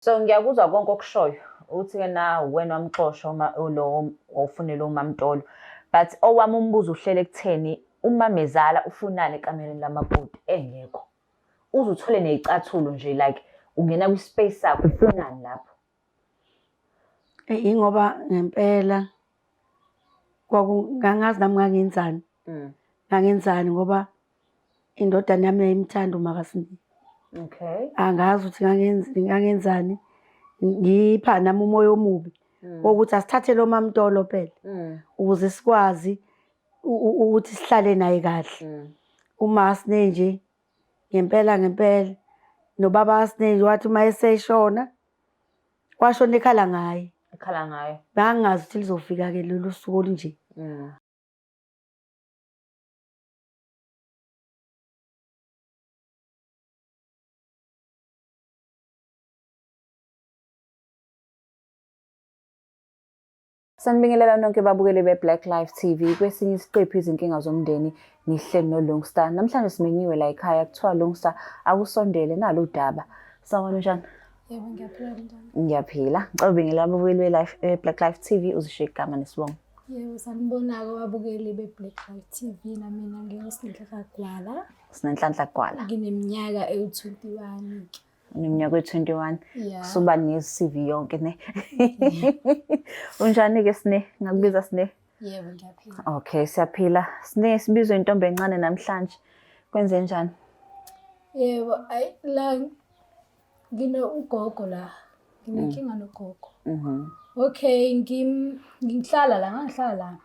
So ngiyakuzwa konke okushoyo uthi-ke na wena wamxosha uma lo ofunela uMaMtolo, but owami umbuzo uhlele ekutheni umamezala ufunani ekamereni lamakoti engekho, uze uthole ney'cathulo nje like ungena kwi-space sakho ufunani lapho? Ingoba ngempela ngangazi nami ngangenzani. Ngangenzani ngoba indodana yami yayimthanda uMakaSibiya. Okay. Angazi ukuthi ngangenzani, ngiyipha nami umoya omubi wokuthi asithathe lo MaMtolo phela ukuze sikwazi ukuthi sihlale naye kahle. UMaSne nje ngempela ngempela nobaba kaSne nje wathi uma eseshona washona ekhala ngaye. Ekhala ngaye. Ngangingazi ukuthi lizofika-ke lolu suku olunje. Sanibingelela nonke babukeli be-Black Life TV. Kwesinye isiqephu izinkinga zomndeni nihleli noLungstar. Namhlanje simenyiwe la ekhaya, kuthiwa Lungstar akusondele nalo udaba. Sawubona, unjani? Yebo, ngiyaphila, njani? Ngiyaphila. Ngicela ubingelela ababukeli be-Life Black Life TV, uzishiye igama nesibongo. Yebo, sanibona-ke ababukeli be-Black Life TV. Namina nginguSinenhlanhla Gwala. Sinenhlanhla Gwala. Ngineminyaka ewu-21. Uneminyaka ewu-21. Yeah. Suba ne-CV yonke ne. Unjani-ke Sine? Ngakubiza Sine? Yebo, ngiyaphila. Okay, siyaphila. Sine, sibizwe intombi encane namhlanje. Kwenze njani? Yebo, ayi la ngine ugogo la. Nginenkinga nogogo. Okay, ngihlala la, ngangihlala la.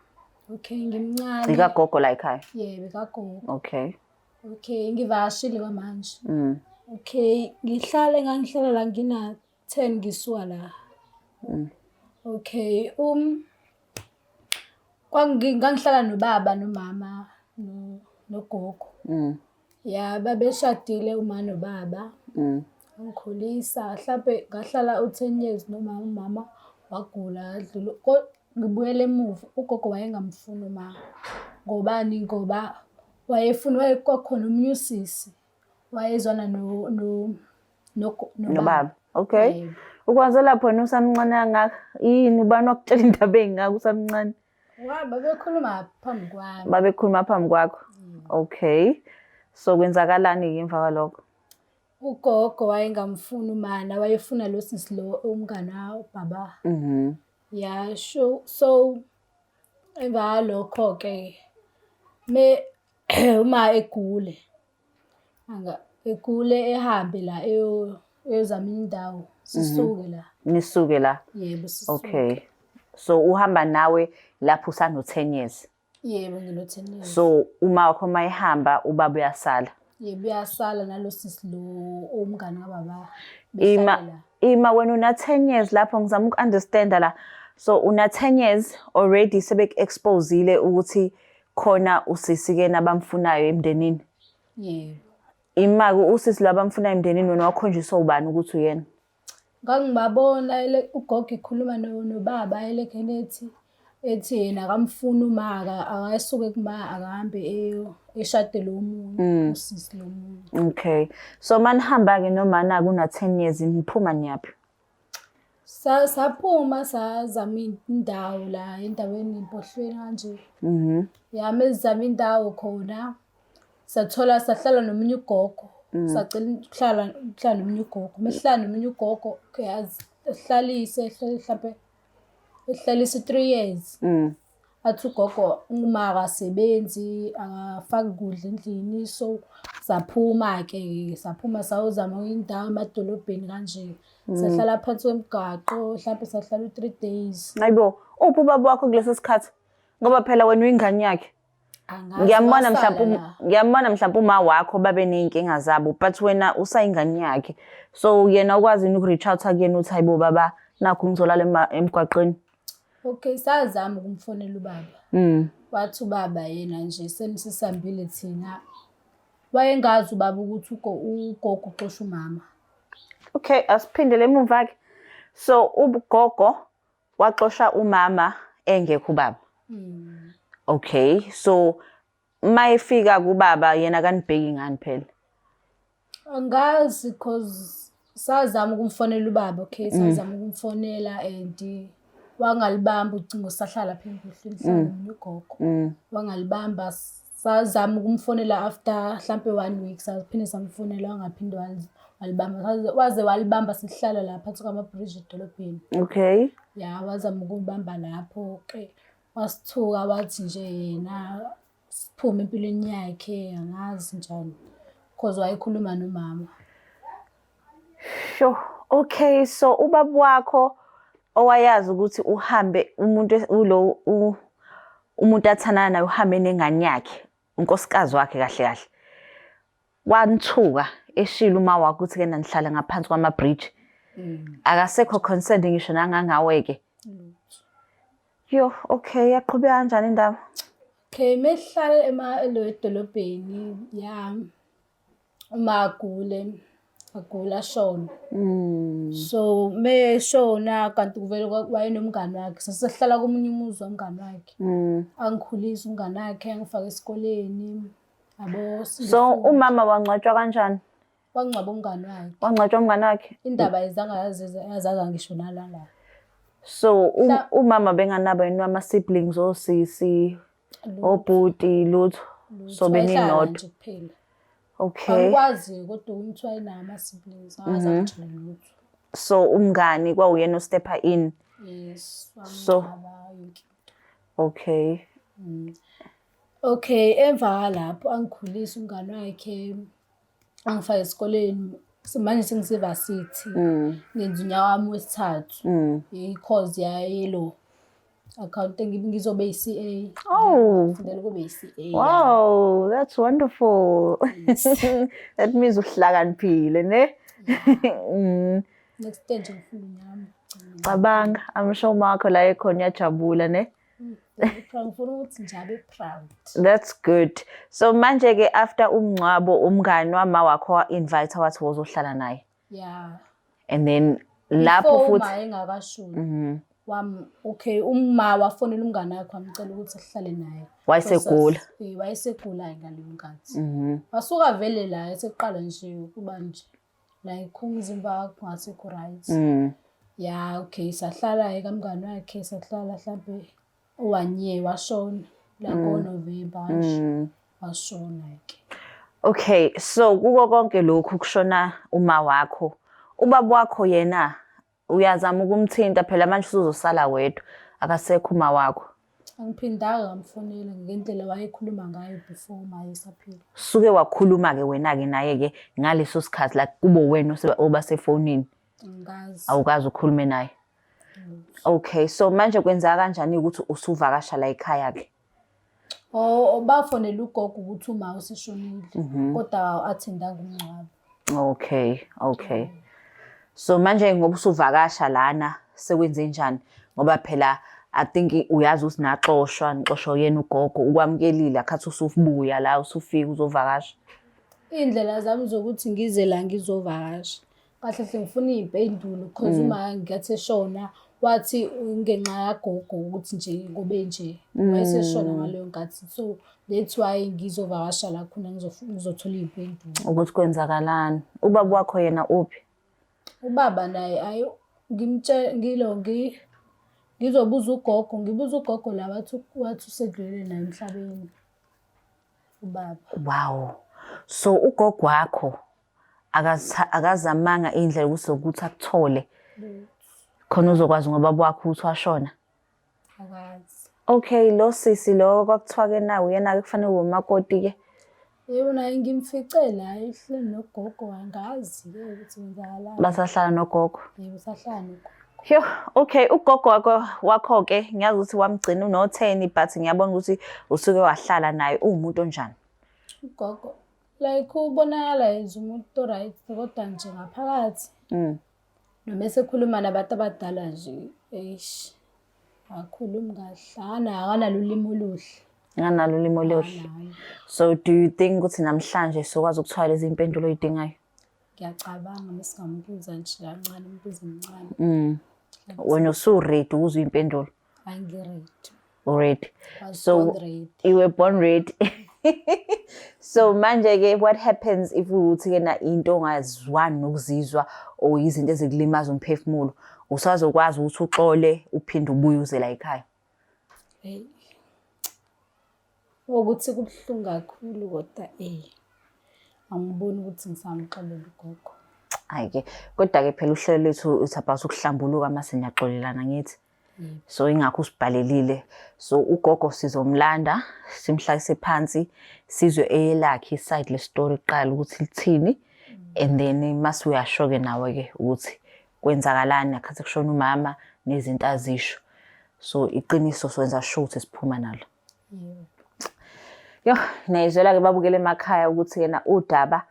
Okay, ngimncane. Ikagogo la ekhaya. Yebo, ikagogo. Okay. Okay, ngivakashile kwamanje. Okay, ngihlale ngangihlala la ngina 10 ngisuka la. Okay, ngangihlala nobaba nomama nogogo. Ya, babeshadile uma nobaba. Ngikhulisa mhlampe ngahlala u-10 years nomama, umama wagula wadlula. Ngibuyele emuva, ugogo wayengamfuni uma. Ngobani? Ngoba wayefuna, kwakukhona omunye usisi wayezwana no no nobaba. Okay. Yebo. Ukwazi lapho wena usamncane kangaka. Yini, ubani wakutshela indaba ey'ngaka usamncane? Babekhuluma phambi kwami. Babekhuluma phambi kwakho. Okay. So kwenzakalani-ke emva kwalokho? Ugogo wayengamfuni umana, wayefuna lo sisi lo umngani wababa. Ya, sho so emva kwalokho-ke me uma egule anga egule ehambe la eyozama indawo, sisuke la. Nisuke la. Yebo, sisuke. Okay. So uhamba nawe lapho usano 10 years. Yebo, ngino 10 years. So uma wakho mayehamba ubaba uyasala. Yebo, uyasala nalo sisi lo umngani kababa. Ima Behlala la. Ima wena una 10 years lapho, ngizama uku-understanda la. So una 10 years already sebek-exposile ukuthi khona usisi ke nabamfunayo emndenini. Yebo. Ima-ke usisi lo abamfunayo emndenini, wena wakhonjiswa ubani ukuthi uyena? Ngangibabona ugogo ekhuluma nobaba elekhene ethi yena akamfuni uma, akasuke kuma, akahambe eshade lo munye usisi lo munye. Okay. So manihamba-ke nomana kuna 10 years, niphuma niyaphi? Saphuma sazama indawo la endaweni empohlweni kanje. Ya, mesizama indawo khona sathola sahlala nomunye ugogo. Sacela ukuhlala nomunye ugogo. Mesihlala nomunye ugogo, okay, asihlalise mhlampe esihlalise 3 years. Athi ugogo uma akasebenzi, akafaki kudla endlini, so saphuma-ke, saphuma sayozama indawo emadolobheni kanje. Sahlala phansi kwemigaqo, mhlampe sahlala u-3 days. Hayibo, uphi ubaba wakho kuleso sikhathi? Ngoba phela wena uyingane yakhe. Angazi, Ngiyambona wasala mhlawumbe la. Ngiyambona mhlawumbe uma wakho babe ney'nkinga zabo, but wena usayingane yakhe. So yena ukwazi yini uku-reach out kuyena uthi hayibo baba, nakhu ngizolala emgwaqeni? Okay, sazama ukumfonela ubaba. Wathi ubaba yena nje senisisambile thina. Wayengazi ubaba ukuthi ugogo uxosha umama. Okay, asiphindele emuva ke. So ugogo waxosha umama engekho ubaba. Okay, so mayefika kubaba yena kanibheki ngani phela? Angazi, cause Sazama ukumfonela ubaba, okay, sazama ukumfonela and wangalibamba ucingo, sahlala lapha embuhlweni, sihlala nomunye ugogo. Wangalibamba, sazama ukumfonela after hlampe one week, saphinde samfonela, wangaphinde walibamba. Waze walibamba sihlala la phakathi kwama-bridge edolobheni. Ya, wazama ukubamba lapho-ke, wasithuka wathi nje yena siphume empilweni yakhe, angazi njani, cause wayekhuluma nomama. Sure. Okay, so ubaba wakho owayazi ukuthi uhambe umuntu ulo umuntu athandana naye uhambe nengane yakhe, unkosikazi wakhe kahle kahle. Wanithuka eshilo uma wakho ukuthi ke nanihlala ngaphansi kwama-bridge. Akasekho concerned ngisho nangangawe-ke. Yo, okay, yaqhubeka kanjani indaba? Okay, mesihlala elo edolobheni, ya, uma agule, agula ashone. So meshona kanti kuvele wayenomngani wakhe, sasihlala komunye umuzi womngani wakhe. Angikhulisa umngani wakhe, angifake esikoleni, yabo. So umama wangcwatshwa kanjani? Wangcwaba umngani wakhe. Wangcwatshwa umngani wakhe? Indaba ayizange yazaza ngisho nalala. So umama benganabo yini ama-siblings, osisi, obhuti, lutho? So Wayehlala nje kuphela. Angikwazi kodwa ukuthi wayenawo ama-siblings, akaze angitshele lutho. So umngani kwawuyena o-step-a in? Yes, So wamngcwaba yonke into. Okay, emva kwalapho angikhulisa umngani wakhe, angifake esikoleni. Manje sengise-varsity, ngenza unyaka wami wesithathu. I-course yayelo accounting, ngizobe yi-CA. Oh. Ngifundela ukuba yi-CA. Wow, that's wonderful. That means uhlakaniphile, ne? Next day nje ngifunda unyaka wami. Cabanga, I'm sure umakho la ekhona uyajabula, ne? Ngifuna ukuthi nje abe proud. That's good. So manje ke after umngcwabo umngani wama wakho wa-invite wathi wozohlala naye. Yeah. And then lapho Before futhi uma engakashoni. Wam okay, uma wafonela umngani wakhe wamcela ukuthi ahlale naye. Wayesegula. Wayesegula ngaleyo nkathi. Wasuka vele la eseqala nje ukuba nje like umzimba wakho ngasekho right. Ya, okay, sahlala kamngani wakhe, sahlala mhlambe one year, washona la ko November nje. Washona ke. Okay, so kuko konke lokhu kushona uma wakho, ubaba wakho yena uyazama ukumthinta phela manje usuzosala wedwa, akasekho uma wakho. Angiphindanga ngamfonela ngendlela wayekhuluma ngayo before uma esaphila. Suke wakhuluma ke wena ke naye ke ngaleso sikhathi like kubo wena oba sefonini. Angikazi. Awukazi ukhulume naye. Okay, so manje kwenzeka kanjani ukuthi usuvakasha la ekhaya ke? Oh, bafonela ugogo ukuthi uma useshonile, kodwa athindanga umngcwabo. Okay. So manje ngoba usuvakasha lana sekwenze njani? Ngoba phela I think uyazi ukuthi naxoshwa, nixoshwa yena ugogo, ukwamukelile akhathi usubuya la usufika uzovakasha. Iy'ndlela zami zokuthi ngize la ngizovakasha. Kahle hle ngifuna iy'mpendulo cause uma ngathi eshona wathi ngenxa yagogo ukuthi nje kube nje wayeseshona ngaleyo nkathi, so that's why ngizovakasha la khona ngizothola iy'mpendulo. Ukuthi kwenzakalani? Ubaba wakho yena uphi? Ubaba naye ayi ngimtshela ngilo ngizobuza ugogo, ngibuza ugogo la wathi usedlulile naye emhlabeni ubaba. Wow. So ugogo wakho akazamanga indlela ukuthi akuthole khona uzokwazi ngoba wakho ukuthi washona. Akazi. Okay, lo sisi lo kwakuthiwa ke nawe uyena ke kufanele ube umakoti ke. Yebo, naye ngimfice la ehleli nogogo, angazi ke ukuthi kwenzakalani. Basahlala nogogo. Yebo, sahlala nogogo. Yo, okay, ugogo wakho ke ngiyazi ukuthi wamgcina uno-10 but ngiyabona ukuthi usuke wahlala naye, uwumuntu onjani? Ugogo like ubonakala as umuntu right kodwa nje ngaphakathi. Noma esekhuluma nabantu abadala nje, eish, akakhulumi kahle, akanalo ulimi oluhle. Akanalo ulimi oluhle. So do you think ukuthi namhlanje sokwazi ukuthola lezi impendulo oyidingayo? Ngiyacabanga mesingambuza nje kancane, umbuzo omncane. Wena usu-ready ukuzwa iy'mpendulo? Angi-ready. Ready. Was So born ready. You were born ready. So manje-ke what happens if ukuthi-ke na into ongazwani nokuzizwa or izinto ezikulimaza umphefumulo, usazokwazi ukuthi uxole uphinde ubuye uze la ekhaya? Eyi. Ukuthi kubuhlungu kakhulu kodwa eh angiboni ukuthi ngisamxolela ugogo. Hhayi-ke, kodwa-ke phela uhlelo lwethu it's about ukuhlambuluka mase niyaxolelana ngithi. So ingakho usibhalelile. So ugogo sizomlanda, simhlalise phansi, sizwe eyelakhe iside le story kuqala ukuthi lithini. And then mase uyasho-ke nawe-ke ukuthi kwenzakalani akhathi kushona umama nezinto azisho. So iqiniso sowenza sure ukuthi siphuma nalo. Yo, niyayizwela-ke babukele emakhaya ukuthi yena udaba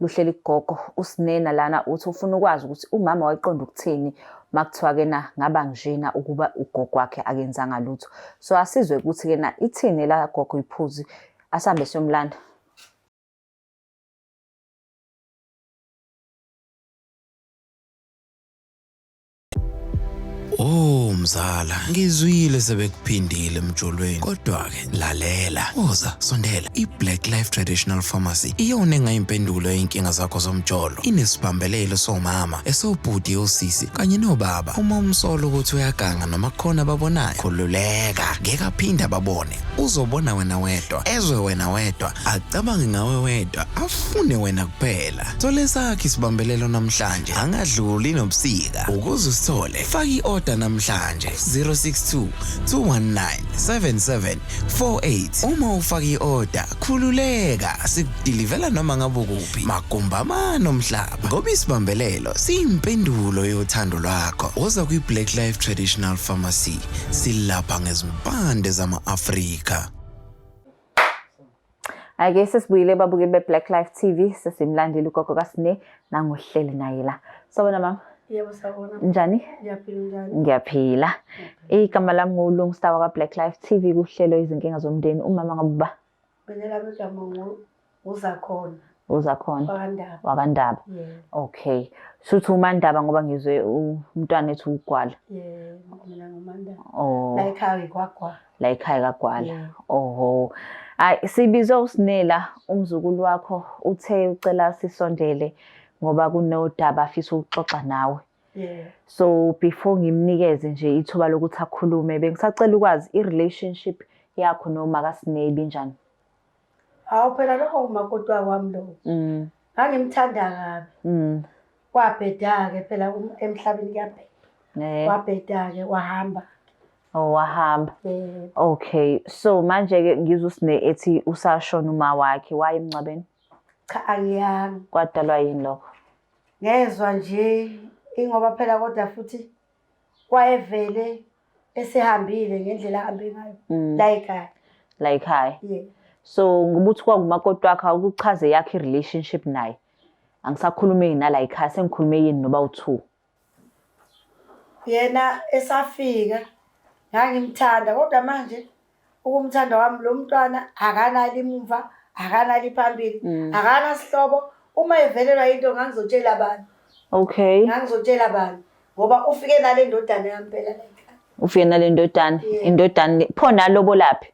luhleli kugogo uSinena lana uthi ufuna ukwazi ukuthi umama wayeqonda ukuthini makuthiwa ke na ngaba njena ukuba ugogo wakhe akenzanga lutho. So asizwe ukuthi ke na ithini la gogo iphuzi asambe siyomlanda. Oh mzala, ngizwile sebekuphindile emjolweni. Kodwa ke lalela, woza sondela. I-Black Life Traditional Pharmacy iyona engayimpendulo yey'nkinga zakho zomjolo. Inesibambelelo somama, esobhuti osisi kanye nobaba. Uma umsola ukuthi uyaganga noma kukhona ababonayo, khululeka, ngeke aphinde ababone. Uzobona wena wedwa, ezwe wena wedwa, acabange ngawe wedwa, afune wena kuphela. Thola esakho isibambelelo namhlanje, angadluli nobusika. Ukuze usithole, faka i-order namhlanje 062 219 7748. Uma ufaka i-order, khululeka, sikudilivela noma ngabe ukuphi, magumbi amane omhlaba. Ngoba isibambelelo siyimpendulo yothando lwakho. Woza kwi-Black Life Traditional Pharmacy, silapha ngezimpande zama-Afrika. Ake sesibuyile babukeli be-Black Life TV, sesimlandile ugogo kaSine nangohleli naye la. Sawubona mama. Yebo sawubona. Njani? Ngiyaphila unjani? Ngiyaphila. Igama lami nguLungstar waka-Black Life TV kuhlelo izinkinga zomndeni. Umama ngabuba Mina lami igama nguZakhona uZakhona wakaNdaba. wakaNdaba. Yebo. Okay. Shuthi uMaNdaba ngoba ngizwe umntwana ethi uGwala. Yebo, mina nguMaNdaba. Oh. La ekhaya ngikwaGwala. La ekhaya kaGwala. Yeah. Oho. Hayi sibizwe uSinela umzukulu wakho uthe ucela sisondele ngoba kunodaba afisa ukuxoxa nawe. Yeah. So before ngimnikeze nje ithuba lokuthi akhulume bengisacela ukwazi i-relationship yakho noma kaSine ibinjani? Hawu phela lokho umakoti wakwami lokho. Ngangimthanda kabi. Kwabheda-ke phela emhlabeni kuyabheda. Kwabheda-ke wahamba. Oh wahamba. Yebo. Okay. So manje-ke ngizwe uSine ethi usashona uma wakhe waye emngcwabeni? Cha angiyanga. Kwadalwa yini lokho? Ngezwa nje ingoba phela kodwa futhi wayevele esehambile ngendlela ahambe ngayo la ekhaya. La ekhaya. Yeah. So ngoba uthi kwakumakoti wakhe awukuchaze yakhe i-relationship naye. Angisakhulumi nala ekhaya sengikhulume yini noba u-two. Yena esafika ngangimthanda kodwa manje ukumthanda kwami lo mntwana akanalo imuva akanalo iphambili akanasihlobo uma evelelwa into ngangizotshela bani. Okay. Ngangizotshela bani ngoba ufike nale ndodana yami phela la ekhaya. Ufike nale ndodana, Yeah. indodana pho nalobo laphi?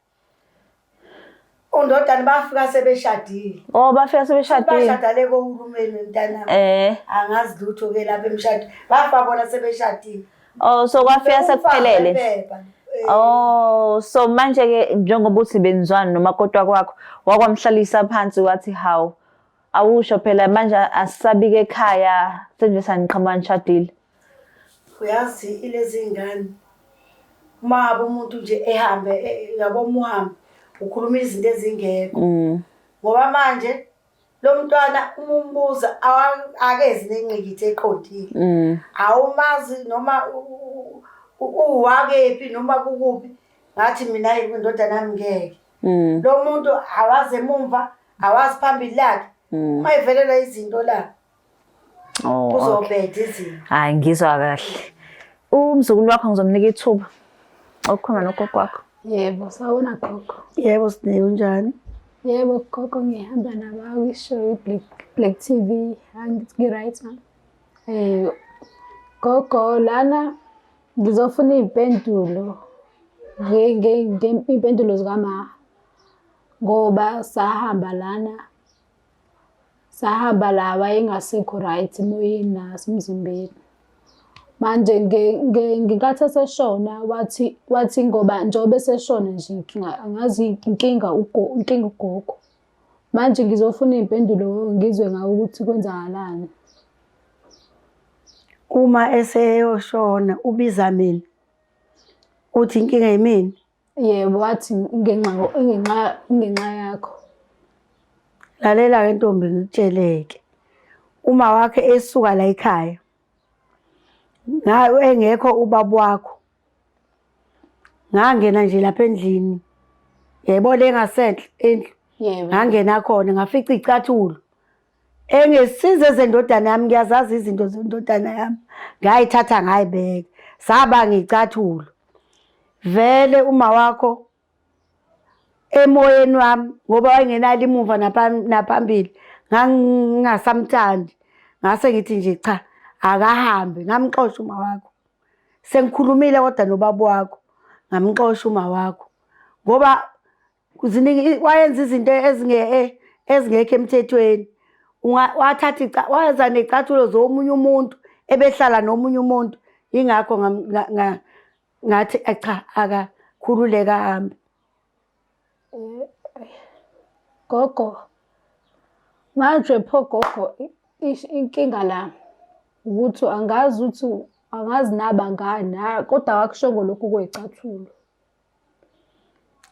Undodana bafika sebeshadile. Oh bafika sebeshadile. Bashada le kohulumeni mntanami. Angazi lutho ke lapha emshado. Bafa bona sebeshadile. Oh so kwafika Umfazi sekuphelele. wephepha. Oh so manje ke njengoba uthi benizwana nomakoti kwakho wakwamhlalisa phansi wathi hawu awusho phela manje asisabike ekhaya senje saniqhamuka nishadile. Uyazi ilezi ngane uma ngabe umuntu nje ehambe yabo umuhambe ukhuluma izinto ezingekho. Ngoba manje lo mntwana uma umbuza akezi nengqikithi eqondile. Awumazi noma uwakephi noma kukuphi. Ngathi mina hayi indodana yami ngeke. Lo muntu awazi emumva, awazi phambili lakhe. Uma evelelwa izinto la. Oh, okay. Kuzobheda izinto. Hayi ngizwa kahle. Umzukulu wakho ngizomnika ithuba. Okukhuluma nogogo wakho. Yebo, sawubona gogo. Yebo Sine, unjani? Yebo gogo, ngihamba nabakwishow i-Black TV. Ngi-right mama. Gogo lana ngizofuna iy'mpendulo iy'mpendulo zikama. Ngoba sahamba lana, sahamba la wayengasekho right emoyeni nasemzimbeni. Manje ngenkathi eseshona wathi wathi ngoba njengoba eseshona nje inkinga angazi inkinga inkinga ugogo. Manje ngizofuna iy'mpendulo ngizwe ngawe ukuthi kwenzakalani. Uma eseyoshona ubiza mina uthi inkinga yimina. Yebo, wathi ngenxa ngenxa ngenxa yakho. Lalela-ke ntombi ngikutsheleke. Uma wakhe esuka la ekhaya ngayo engekho ubaba wakho ngangena nje lapha endlini yayibona le ngasenhle indlu Yebo. ngangena khona ngafica icathulo engesize zendodana yami ngiyazazi izinto zendodana yami ngayithatha ngayibeka saba ngicathulo vele uma wakho emoyeni wami ngoba wayengenalo imuva naphambili ngangingasamthandi ngase ngithi nje cha akahambe ngamxosha uma wakho sengikhulumile kodwa nobaba wakho ngamxosha uma wakho ngoba ziningi wayenza izinto ezingekho emthethweni wathatha wayenza necathulo zomunye umuntu ebehlala nomunye umuntu yingakho ngathi eh, cha akakhululeka ahambe. Eh, gogo, manje pho gogo inkinga la ukuthi angazi ukuthi angazi nabangani kodwa akakushongo lokhu kwey'cathulo.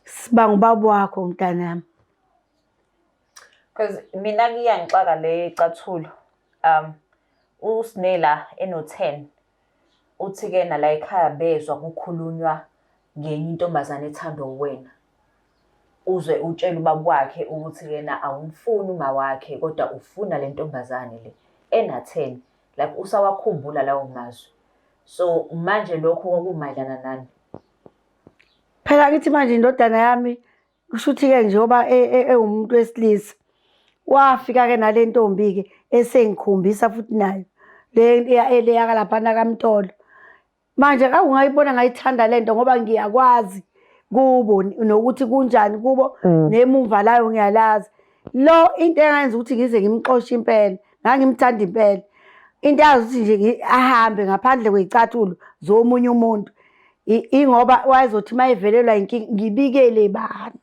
Sibanga ubaba wakho mntanami. Because mina kuyangixaka le cathulo. USne la eno-10 uthi-ke nala ekhaya bezwa kukhulunywa ngenye intombazane ethandwa uwena. Uzwe utshela ubaba wakhe ukuthi yena awumfuni uma wakhe kodwa ufuna le ntombazane le ena-10. Like usawakhumbula lawo mazwi. So manje lokho kwakumayelana nani? Phela ngithi manje indodana yami kusho ukuthi-ke njengoba e, e, ewumuntu wesilisa wafika-ke nale ntombi-ke esengikhombisa futhi nayo le eyakalaphana kaMtolo. Manje ungayibona ngayithanda le nto ngoba ngiyakwazi kubo nokuthi kunjani kubo nemumva layo ngiyalazi. Lo into engayenza ukuthi ngize ngimxoshe impela ngangimthanda impela into yazi ukuthi nje ahambe ngaphandle kwey'cathulo zomunye umuntu ingoba wayezothi uma evelelwa inkinga ngibikele bani.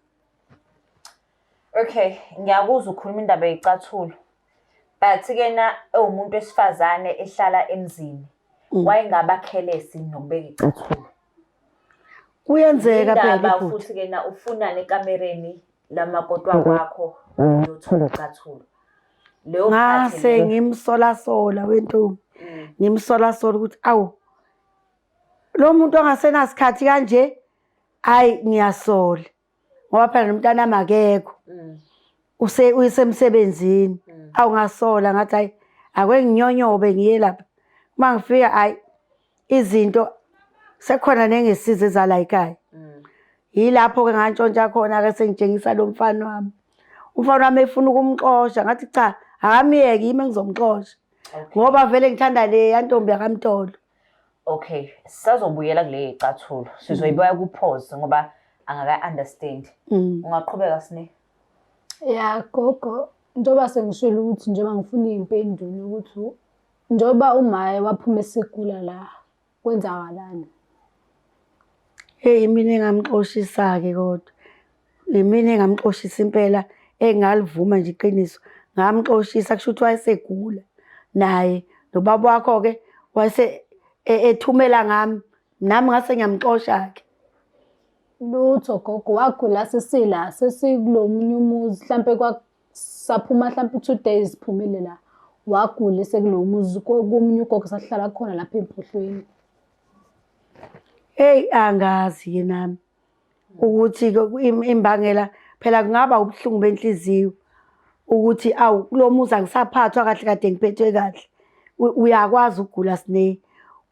Okay, ngiyakuzwa ukhuluma indaba yey'cathulo but-ke na ewumuntu wesifazane ehlala emzini wayengaba careless nokubeka icathulo. Kuyenzeka phela Indaba iphutha. futhi-ke na ufunani ekamereni lamakoti wakwakho uyothola icathulo. Leyo Ngase phathi leyo. ngimsolasola wentombi. Ngimsolasola ukuthi awu lo muntu ongasenasikhathi kanje hayi ngiyasola ngoba phela nomntanami akekho use uyisemsebenzini awu ngasola ngathi hayi ake nginyonyobe ngiye lapha uma ngifika hayi izinto sekukhona nengesiza ezala ekhaya yilapho-ke ngantshontsha khona-ke sengitshengisa lo mfana wami umfana wami efuna ukumxosha ngathi cha akamyeke yimi engizomxosha ngoba vele ngithanda le yantombi yakamtolo. Okay, sisazobuyela kule icathulo. Sizoyibeka ku pause ngoba angaka understand. Ungaqhubeka Sne. Ya gogo, njengoba sengishilo ukuthi njengoba ngifuna iy'mpendulo ukuthi njengoba umaye waphuma esegula la, kwenzakalani? Heyi mina engamxoshisa-ke kodwa. Yimina engamxoshisa impela engalivuma nje iqiniso. Ngamxoshisa kusho ukuthi wayesegula naye. Nobaba wakho-ke wayese ethumela ngami, nami ngase ngiyamxosha-ke. Lutho gogo, wagula sesila, sesikulo munye umuzi, hlampe saphuma hlampe u-2 days siphumile la. Wagula esekulo muzi komunye ugogo sahlala khona lapha eMphuhlweni. Eyi angazi-ke nami ukuthi imbangela phela kungaba ubuhlungu benhliziyo ukuthi awu kulo muzi angisaphathwa kahle kade ngiphethwe kahle. Uyakwazi ukugula Sne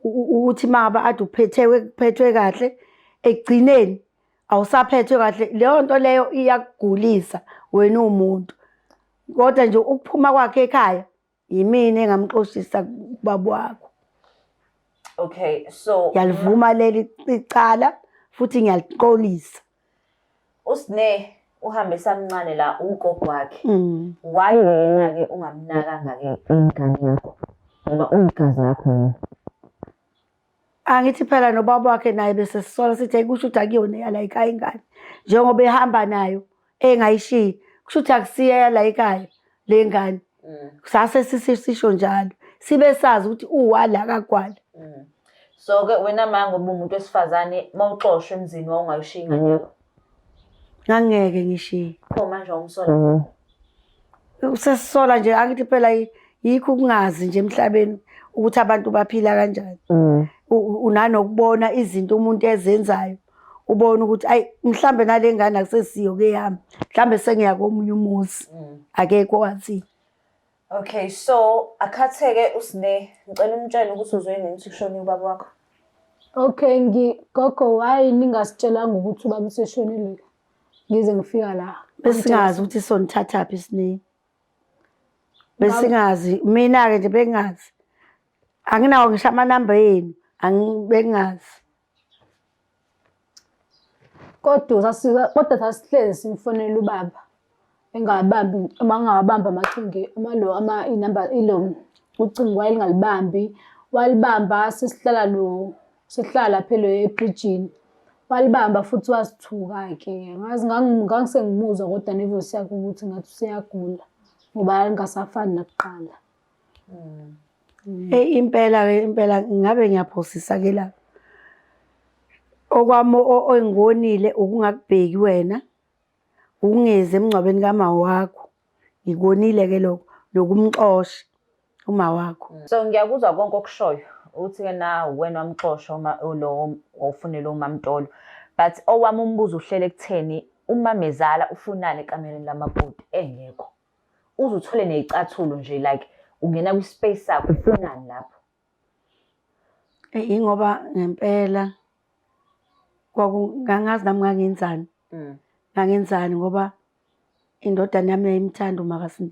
ukuthi uma ngabe ade uphethewe uphethwe kahle ekugcineni awusaphethwe kahle leyo nto leyo iyakugulisa wena uwumuntu. Kodwa nje ukuphuma kwakhe ekhaya yimina engamxoshisa kubaba wakho. Okay, so Ngiyalivuma leli icala futhi ngiyalixolisa. uSne Uhambe esamncane la ugogo wakhe. Why wena-ke ungamnakanga-ke ingane yakho? Ngoba uyigazi lakho yena. Angithi phela nobaba wakhe naye bese sisola sithi kusho ukuthi akuyona eyala ekhaya ingane. Njengoba ehamba nayo engayishiyi, kusho ukuthi akusiyo eyala ekhaya le ngane. Sase sisho njalo. Sibe sazi ukuthi uwala kaGwala. So-ke wena ma ngoba umuntu wesifazane uma uxoshwa emzini wawungayishiyi ingane yakho. Ngangeke ngishiye. Pho manje wawumsola? Usesisola nje angithi phela yikho ukungazi nje emhlabeni ukuthi abantu baphila kanjani. Unanokubona izinto umuntu ezenzayo ubone ukuthi ayi mhlambe nale ngane akusesiyo ke yami, mhlambe sengiya komunye umuzi, akekho waziyo. Okay, so akhatheke uSne, ngicela umtshele ukuthi uzwe nini ukuthi kushone ubaba wakho. Okay, gogo why ningasitshelanga ukuthi ubaba useshonile ngize ngifika la? Besingazi ukuthi sonithathaphi Sne. Besingazi, mina-ke nje bengazi. Anginawo ngisho amanamba yenu, bengazi. Kodwa sasihlezi simfonela ubaba engabambi, uma ngingawabambi amacingo, ama lo ama inamba ilo ucingo wayelingalibambi, walibamba sesihlala lo sihlala lapha elo ebrijini. Walibamba futhi wasithuka-ke. Ngazi ngangisengimuzwa kodwa nevoice yakhe ukuthi ngathi useyagula ngoba engasafani nakuqala. Eyi impela-ke impela ngabe ngiyaphosisa-ke la. Okwami engikonile ukungakubheki wena, ukungezi emngcwabeni kama wakho. Ngikonile-ke lokho, nokumxosha uma wakho. So ngiyakuzwa konke okushoyo ukuthi-ke na wena wamxosha uma lo wawufunela uMamtolo. But owami umbuzo uhlele ekutheni umamezala ufunani ekamereni lamakoti engekho. Uze uthole ney'cathulo nje like ungena kwi-space sakho ufunani lapho? Ingoba ngempela ngangazi nami ngangenzani. Ngangenzani ngoba indodana yami yayimthanda uMakaSne.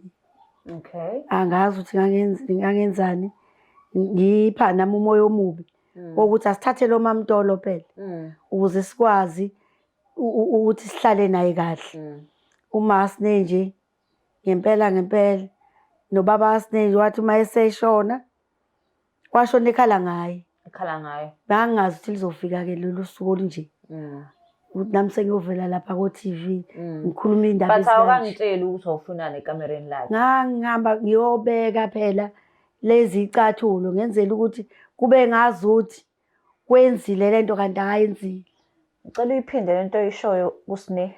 Okay. Angazi ukuthi ngangenzani. Ngipha nami umoya omubi wokuthi asithathe lo Mamtolo phela ukuze sikwazi ukuthi sihlale naye kahle. Uma Sne nje ngempela ngempela nobaba Sne nje wathi uma eseshona washona ekhala ngaye. Ekhala ngaye. Ngangazi ukuthi lizofika-ke lolu suku olunje. Ukuthi nami sengiyovela lapha ko-T_V ngikhuluma iy'ndaba But ezikanje. awukangitsheli ukuthi wawufunani ekamereni lakhe. Ngangihamba ngiyobeka phela lezi icathulo ngenzela ukuthi kube ngazuthi kwenzile lento kanti akayenzile. Ngicela uyiphinde lento oyishoyo kuSne.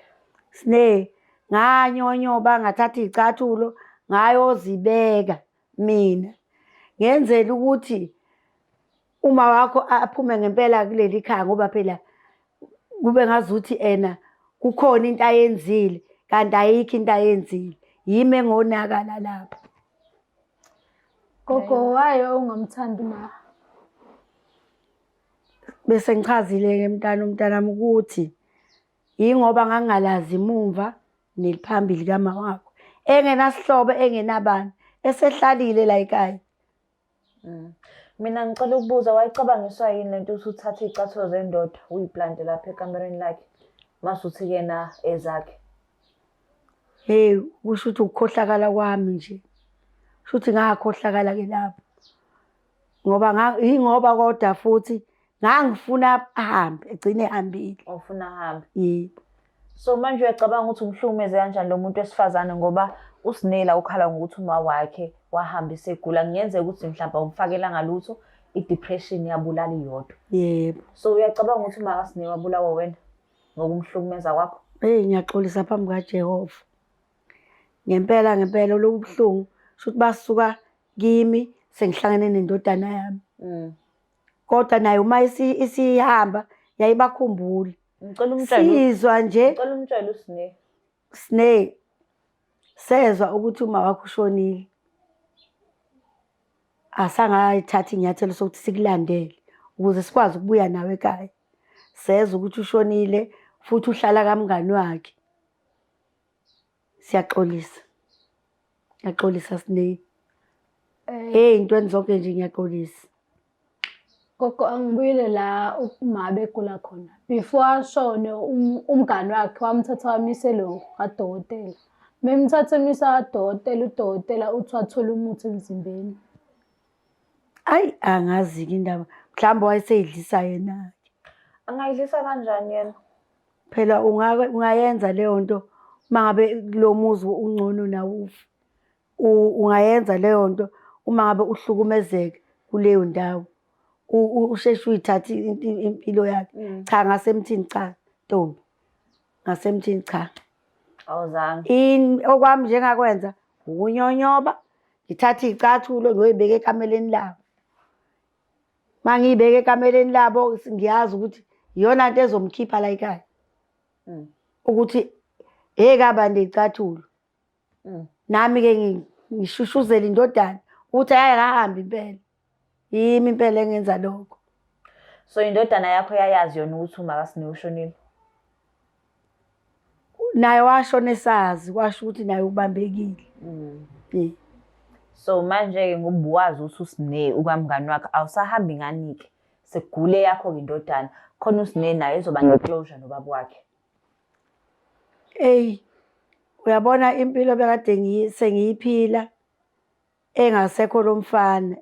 Sne, nganyonyoba ngathatha iy'cathulo ngayozibeka mina. Ngenzela ukuthi uma wakho aphume ngempela kuleli khaya ngoba phela kube ngazuthi ena kukhona into ayenzile kanti ayikho into ayenzile. Yimi engonakala lapho. Gogo, why ungamthandi uma? Bese ngichazile-ke mntana umntanami ukuthi yingoba ngangingalazi imumva neliphambili kama wakho. Engenasihlobo, engenabani, esehlalile la ekhaya. Mina ngicela ukubuza, wayicabangiswa yini lento ukuthi uthathe iy'cathulo zendoda uyiplante lapha ekamereni lakhe mase uthi kuyena ezakhe? Hey, kusho ukuthi ukukhohlakala kwami nje. Kusho ukuthi ngakhohlakala-ke lapho. Ngoba yingoba kodwa futhi ngangifuna ahambe, egcine ehambile. Ufuna ahambe? Yebo. So manje uyacabanga ukuthi umhlukumeze kanjani lo muntu wesifazane ngoba uSnela ukhala ngokuthi uma wakhe wahamba esegula, kungenzeka ukuthi mhlawumbe awumfakelanga lutho, i-depression yabulala iyodwa. Yebo. So uyacabanga ukuthi uma kaSne wabulawa wena ngokumhlukumeza kwakho? Hey, ngiyaxolisa phambi kaJehova. Ngempela ngempela lobu buhlungu shuthi basuka kimi sengihlangene nendodana yami. Kodwa naye uma isihamba yayibakhumbula. Ngicela umtshele. Sizwa nje. Ngicela umtshele uSne. Sne, sezwa ukuthi uma wakho ushonile. Asangayithatha inyathelo sokuthi sikulandele ukuze sikwazi ukubuya nawe ekhaya. Sezwa ukuthi ushonile futhi uhlala kamngani wakhe. Siyaxolisa. Ngiyaxolisa Sne. Hey, intweni zonke nje ngiyaxolisa. Gogo, angibuyele la uma begula khona. Before ashone umngani wakhe wamthatha wamyisa elo kadokotela. Memthatha emyisa kadokotela, udokotela uthi wathola umuthi emzimbeni. Ayi angazi-ke indaba, mhlawumbe wayeseyidlisa yena-ke. Angayidlisa kanjani yena? Phela ungayenza leyo nto uma ngabe kulo muzi ungcono nawe ufe. Ungayenza leyo nto uma ngabe uhlukumezeka kuleyo ndawo. Usheshe uyithathe impilo yakhe. Cha ngasemthini cha ntombi. Ngasemthini cha. Awuzange. Okwami nje engakwenza ukunyonyoba, ngithathe iy'cathulo ngiyoy'beka ekameleni labo. Uma ngiy'beka ekameleni labo ngiyazi ukuthi iyona nto ezomkhipha la ekhaya. Ukuthi hhe kabani ley'cathulo. Nami-ke ngishushuzela indodana ukuthi hhayi akahambi impela. Yimi impela engenza lokho. So indodana yakho yayazi yona ukuthi umakaSne ushonile? Naye washona esazi, kwasho ukuthi naye ubambekile. So manje-ke ngoba wazi ukuthi uSne ukamngani wakhe, awusahambi ngani-ke? Sekugule yakho-ke indodana, khona uSne naye ezoba ne-closure nobaba wakhe. Eyi, uyabona impilo bekade sengiyiphila engasekho lo mfana,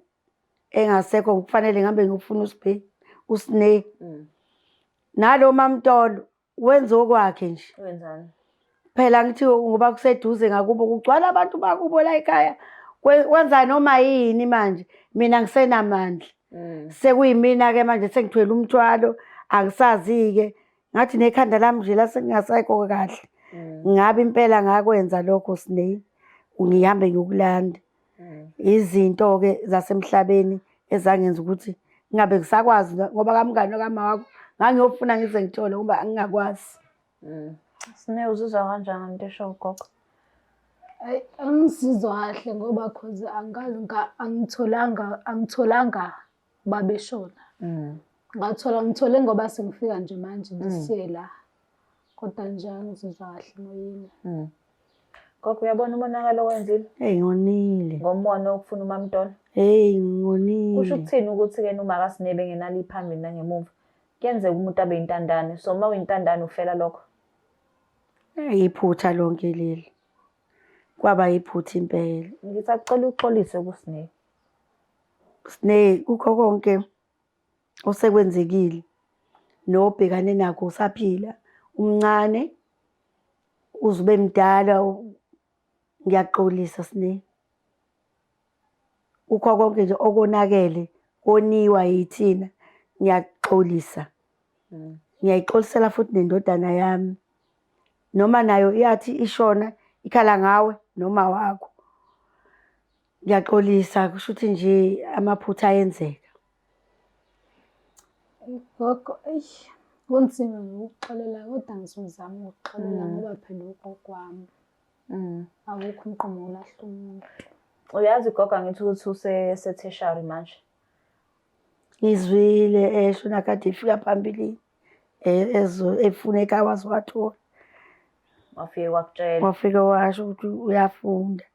engasekho kufanele ngihambe ngiyofuna uSphe, uSne. Nalo MaMtolo wenza okwakhe nje. Wenzani? Phela ngithi ngoba kuseduze ngakubo kugcwala abantu bakubo la ekhaya. Wenza noma yini manje, mina ngisenamandla. Sekuyimina-ke manje sengithwele umthwalo, angisazi-ke. Ngathi nekhanda lami nje lasengingasekho kahle. Ngabe impela ngakwenza lokho Sne, ngihambe ngiyokulanda. Izinto-ke zasemhlabeni ezangenza ukuthi ngingabe ngisakwazi ngoba kamngani kama wakho ngangiyofuna ngize ngithole ngoba angingakwazi. Sne, uzizwa kanjani ngento esho ugogo? Ayi, angisizwa kahle ngoba cause angikaze angitholanga babeshona. Ngathola ngithole ngoba sengifika nje manje this year la. Kodwa nje angizizwa kahle emoyeni. Gogo, uyabona umonakalo owenzile? Hey, ngonile. Ngomona wokufuna uMaMtolo. Hey, ngonile. Kusho ukuthini ukuthi-ke noma akaSne bengenalo iphambili nangemuva? Kuyenzeka umuntu abe yintandane. So uma uyintandane ufela lokho? Hey, iphutha lonke leli. Kwaba iphutha impela. Ngisacela uxolise kuSne. Sne, kukho konke osekwenzekile nobhekane nakho usaphila, umncane uze ube mdala, ngiyaxolisa Sne. Kukho konke nje okonakele koniwa yithina, ngiyaxolisa. Ngiyayixolisela futhi nendodana yami. Noma nayo iyathi ishona ikhala ngawe noma wakho. Ngiyaxolisa, kusho ukuthi nje amaphutha ayenzeka. Gogo, eish, kunzima ngokuxolela kodwa ngizozama ukuxolela ngoba phela ugogo wami. Akukho umqondo wolahla umuntu. Uyazi gogo, angithi ukuthi usese-tertiary manje. Ngizwile esho nakade efika phambilini efuna ekhaya waze wathola. Wafike wakutshela. Wafike washo ukuthi uyafunda.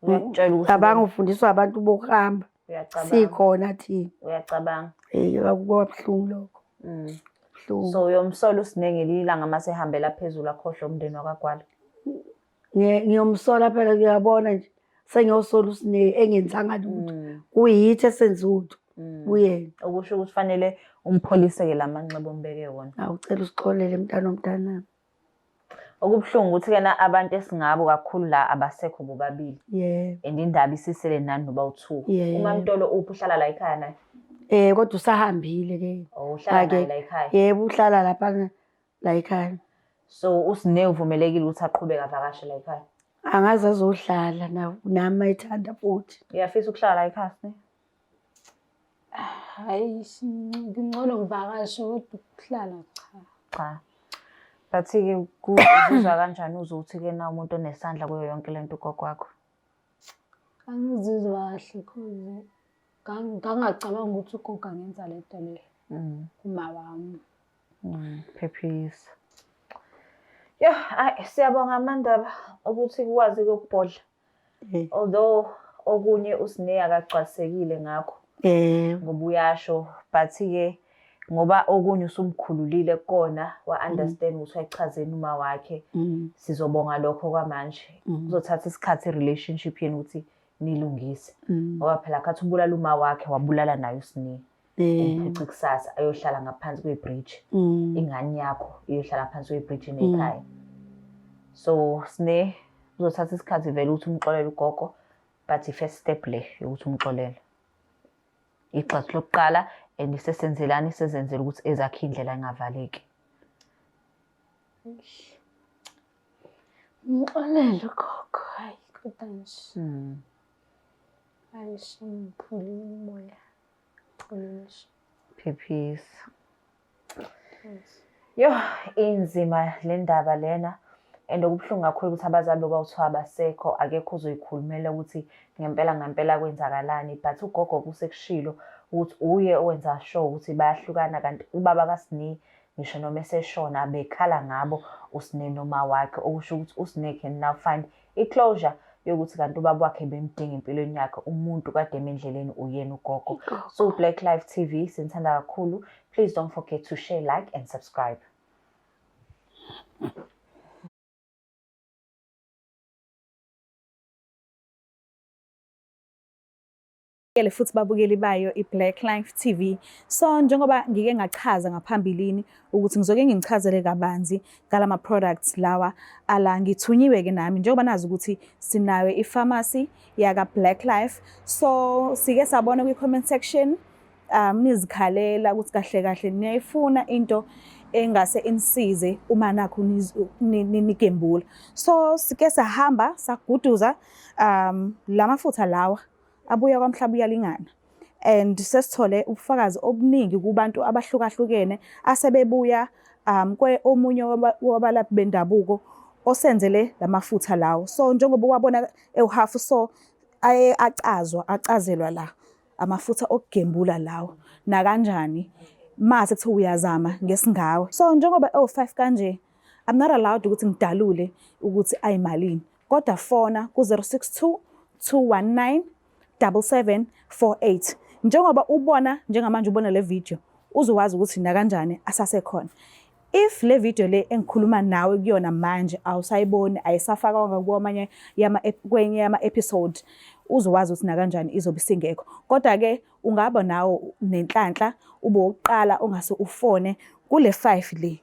Uyakutshela ukuthi Cabanga ufundiswa abantu bokuhamba. Uyacabanga. Sikhona thina. Uyacabanga. Hey, kwakubuhlungu lokho. Buhlungu. So uyomsola uSne ngelinye ilanga mase ehambela phezulu akhohlwe umndeni wakwaGwala. Ngiyomsola phela, ngiyabona nje sengiyosola uSne engenzanga lutho. Kuyithi esenza utho kuyena. Okusho ukuthi fanele umpholise-ke la manxeba ombeke wona. Awucela usixolele mntana womntanami. Okubuhlungu ukuthi-ke na abantu esingabo kakhulu la abasekho bobabili. And indaba isisele nani noba u-two. UMaMtolo uphi, uhlala la ekhaya naye? Kodwa usahambile ke. Oh, uhlala naye la ekhaya? Yebo, uhlala lapha la ekhaya. So uSne uvumelekile ukuthi aqhubeke avakashe la ekhaya? Angaze azohlala nami ethanda futhi. Uyafisa ukuhlala la ekhaya, Sne? Hayi, ngingcono ngivakashe kodwa ukuhlala cha. Cha. But-ke uzizwa kanjani uzwe ukuthi-ke na umuntu onesandla kuyo yonke lento ugogo wakho? Angizizwa kahle cause ngangacabanga ukuthi ugogo angenza le nto le kuma wami. Phephisa. Yo, ayi siyabonga Amandaba ukuthi ukwazi ukubhodla. Although okunye uSne akagcwalisekile ngakho. Yebo. Ngoba uyasho but-ke ngoba okunye usumkhululile kukona wa-understand ukuthi wayichazeni uma wakhe. Sizobonga lokho kwamanje. Kuzothatha isikhathi i-relationship yenu ukuthi nilungise. Ngoba phela khathi ubulala uma wakhe wabulala naye uSne. Umphuca kusasa ayohlala ngaphansi kwebridge. Ingane yakho iyohlala phansi kwebridge nekhaya. So Sne kuzothatha isikhathi vele ukuthi umxolele ugogo, but i-first step le yokuthi umxolele. Igxathu lokuqala and sesenzelani sezenzela ukuthi ezakhe indlela ingavaleki. Ngixolele gogo, hayi kodwa nje. Hayi shengiphulile umoya. Xolile nje. Phephisa. Yo, inzima le ndaba lena. And okubuhlungu kakhulu ukuthi abazali bokwakuthiwa abasekho, akekho ozoyikhulumela ukuthi ngempela ngempela kwenzakalani. But ugogo kusekushilo ukuthi uye owenza sure ukuthi bayahlukana, kanti ubaba kaSne ngisho noma eseshona bekhala ngabo uSne noma wakhe, okusho ukuthi uSne can now find i-closure yokuthi kanti ubaba wakhe bemdinga empilweni yakhe, umuntu kade emendleleni uyena ugogo. So Black Life TV sinithanda kakhulu. Please don't forget to share, like and subscribe. Futhi babukeli bayo i-Black Life TV. So njengoba ngike ngachaza ngaphambilini ukuthi ngizoke nginichazele kabanzi ngalama products lawa ala, ngithunyiwe ke nami njengoba nazi ukuthi sinayo i-pharmacy yaka Black Life. So sike sabona kwi-comment section nizikhalela ukuthi kahle kahle niyayifuna into engase inisize uma nakho nigembula. So sike sahamba saguduza lamafutha lawa abuya kwaMhlaba uyalingana, and sesithole ubufakazi obuningi kubantu abahlukahlukene asebebuya kwe omunye wabalaphi bendabuko osenzele lamafutha lawo. So njengoba wabona ewuhafu, so aye acazwa acazelwa la amafutha okugembula lawo nakanjani mase kuthiwa uyazama ngesingawe. So njengoba ewu5 kanje, I'm not allowed ukuthi ngidalule ukuthi ayimalini, kodwa fona ku-062 219 7748. Njengoba ubona njengamanje ubona le video, uzowazi ukuthi nakanjani asasekhona. If le video le engikhuluma nawe kuyona manje awusayiboni, ayisafakwanga kwamanye yama kwenye yama episode, uzowazi ukuthi nakanjani izobe isingekho. Kodwa ke ungaba nawo nenhlanhla ube wokuqala ongase ufone kule 5 le.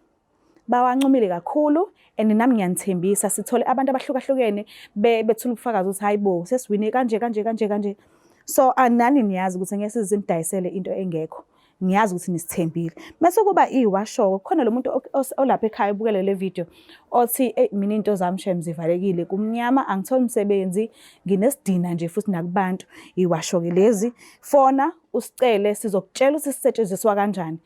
Bawancomile kakhulu and nami ngiyanithembisa sithole abantu abahlukahlukene bethula ubufakazi ukuthi hayi bo, sesiwine kanje kanje kanje kanje. So anani niyazi ukuthi ngeke size sinidayisele into engekho. Ngiyazi ukuthi nisithembile. Mase kuba iwasho khona lo muntu olapha ekhaya ubukele le video othi hey, mina into zami shem zivalekile, kumnyama, angitholi umsebenzi, nginesidina nje futhi nakubantu. Iwasho ke lezi, fona usicele, sizokutshela ukuthi sisetshenziswa kanjani.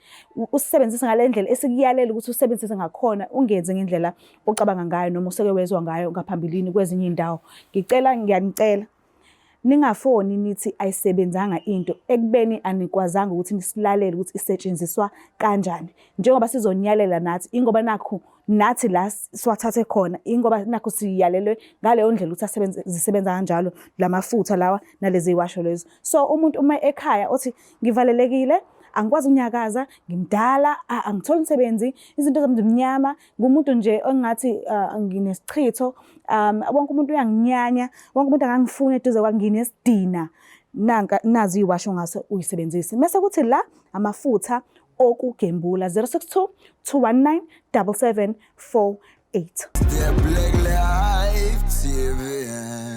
Usisebenzise ngale ndlela esikuyalela ukuthi usebenzise ngakhona, ungenzi ngendlela ocabanga ngayo noma useke wezwa ngayo ngaphambilini kwezinye iy'ndawo. Ngicela, ngiyanicela, ningafoni nithi ayisebenzanga into ekubeni anikwazanga ukuthi nisilalele ukuthi isetshenziswa kanjani. Njengoba sizonyalela nathi, ingoba nakhu nathi la siwathathe khona, ingoba nakhu siyalelwe ngaleyo ndlela ukuthi asebenze, zisebenza kanjalo lamafutha lawa nalezi ziwasho lezo. So umuntu uma ekhaya othi ngivalelekile, angikwazi ukunyakaza, ngimdala, angitholi umsebenzi, izinto zami zimnyama, ngumuntu nje ongathi nginesichitho, wonke umuntu uyanginyanya, wonke umuntu akangifuni eduze kwami, nginesidina, nanka nazi iwasho ngase uyisebenzise. Mase kuthi la amafutha okugembula, 062 219 7748. The Black Life TV.